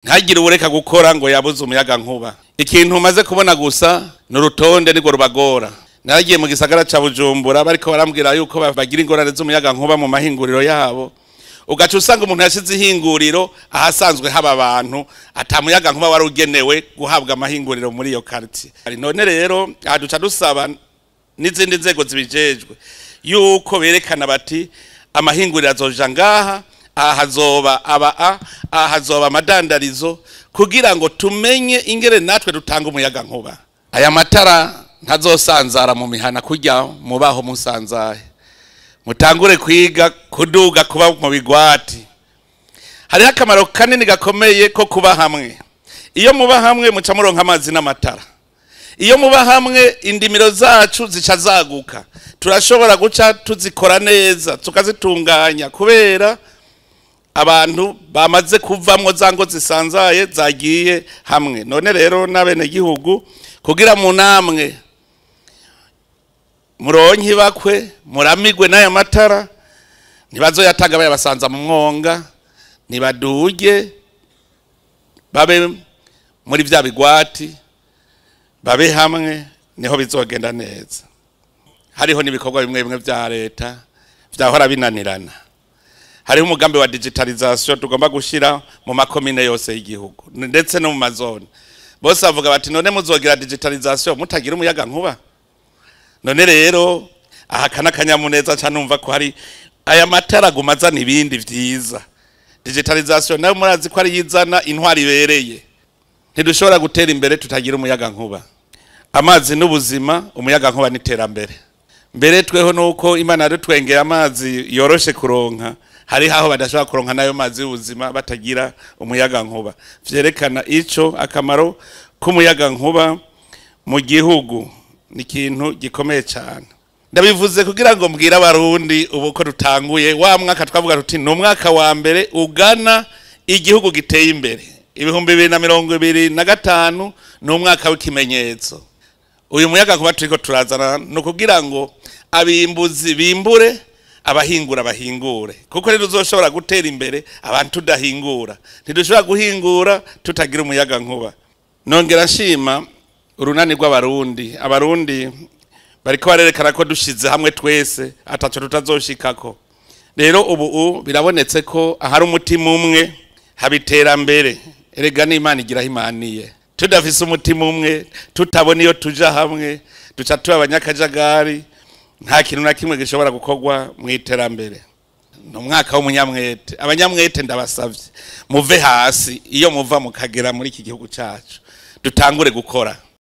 Ntagire ubureka gukora ngo yabuze umuyaga nkuba. Ikintu umaze kubona gusa ni urutonde, nirwo rubagora. Naragiye mu gisagara ca Bujumbura, bariko barambwira yuko bagira ingorane z'umuyaga nkuba mu mahinguriro yabo. Ugaca usanga umuntu yashize ihinguriro ahasanzwe haba abantu, atamuyaga nkuba wari ugenewe guhabwa amahinguriro muri iyo quartier. None rero aha duca dusaba n'izindi nzego zibijejwe yuko berekana bati amahinguriro azoja ngaha, aha hazoba aba a, aha hazoba amadandarizo, kugira ngo tumenye ingere natwe dutanga umuyaga nkuba. Aya matara ntazosanzara mu mihana kujya mubaho musanzaye. Mutangure kwiga kuduga kuba mu bigwati. Hariho akamaro kanini gakomeye ko kuba hamwe. Iyo muba hamwe muca muronka amazi n'amatara. Iyo muba hamwe indimiro zacu zica zaguka. Turashobora guca tuzikora neza, tukazitunganya kubera abantu bamaze kuvamwo za ngo zisanzaye zagiye hamwe. None rero n'abenegihugu kugira munamwe muronke bakwe muramigwe n'aya matara, ntibazoyatanga bayabasanza mu mwonga, ntibaduge babe muri vya bigwati, babe hamwe, niho bizogenda neza. Hariho n'ibikorwa bimwe bimwe vya leta vyahora binanirana. Hariho umugambi wa digitalisation tugomba gushira mu makomine yose y'igihugu ndetse no mu mazone. Bose bavuga bati none muzogira digitalisation mutagira umuyaga nkuba? None rero aha kana kanyamuneza ca numva ko hari aya matara agumazana ibindi vyiza. Digitalisation nayo murazi ko ari yizana intwari ibereye. Ntidushobora gutera imbere tutagira umuyaga nkuba. Amazi n'ubuzima, umuyaga nkuba n'iterambere. Mbere tweho nuko Imana yadutwengeye amazi yoroshe kuronka, hari haho badashobora kuronka nayo mazi y'ubuzima batagira umuyaga nkuba. Vyerekana ico akamaro k'umuyaga nkuba mu gihugu ni ikintu gikomeye cyane. Ndabivuze kugira ngo mbwire abarundi ubu ko dutanguye wa mwaka twavuga tuti ni umwaka wa mbere ugana igihugu giteye imbere. 2025 ni umwaka w'ikimenyetso. Uyu muyaga nkuba turiko turazana ni ukugira ngo abimbuzi bimbure, abahingura bahingure, kuko rero uzoshobora gutera imbere abantu tudahingura. Ntidushobora guhingura tutagira umuyaga nkuba. Nongera nshima urunani rw'abarundi. Abarundi bariko barerekana ko dushize hamwe twese ataco tutazoshikako. Rero ubu birabonetse ko ahari umutima umwe haba iterambere. Erega n'Imana igira imaniye. Tudafise umutima umwe, tutabona iyo tuja hamwe, duca tuba abanyakajagari, nta kintu na kimwe gishobora gukorwa mu iterambere. Ni umwaka w'umunyamwete. Abanyamwete ndabasavye muve hasi, iyo muva mukagera muri iki gihugu cacu dutangure gukora.